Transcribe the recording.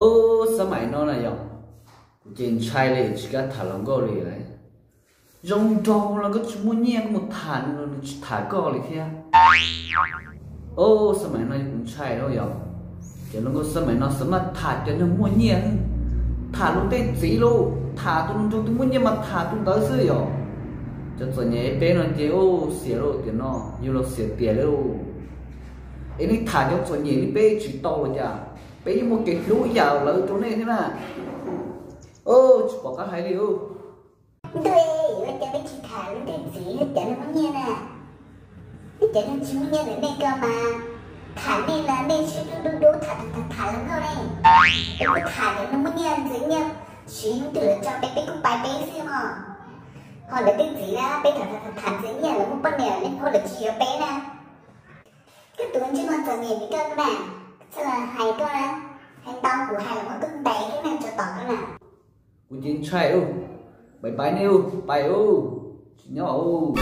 Ub, xab maim no na yog kuv ces ntshai li tsis kam tham hluas nkauj li lawm. Zoo nraug los koj tsis muaj nyiaj koj mus tham nws los nws tsis tham koj li thiab. Ub, xab maim no yog kuv ntshai lawm yog, ces hluas nkauj xab maim no xav mas tham cov neeg muaj nyiaj, tham luag tej txiv lauj, tham tus hluas nraug twg muaj nyiaj mas tham tus ntawd xwb yog. Cov txom nyem peb no ces ub xiam lauj, tiam no yus los xiam tiag lauj. Es nej tham cov txom nyem li peb tsis tau los cas? Peb yeej muaj kev hlub ib yam lawv rau nej thiab na. Ub, tsis pom qab hais li ub. Ntuj, ua cas peb tsis tham luag tej txiv, cov neeg muaj nyiaj na? Cov neeg tsis muaj nyiaj ntawm nej ko mas tham nej na, nej siab dub dub dub tham tham tham hluas nkauj ne. Peb kuj tham cov neeg muaj nyiaj ntxiv nyiaj, siv hnub twg lawv tso peb, peb kuj pais peb xwb os. Ho lawv tej txiv na, peb tham tham tham ntxiv nyiaj lawv muaj poj niam lawm, nej pom lawv tsis yuav peb na. Koj tus ntsej muag txom nyem li koj na, txhob los hais koj na, hais ntau kuv hais los muab koj ntes thiab na, tso tom koj na. Kuv ces ntshai ub, pais pais nej ub, pais ub, tsis nyob ub.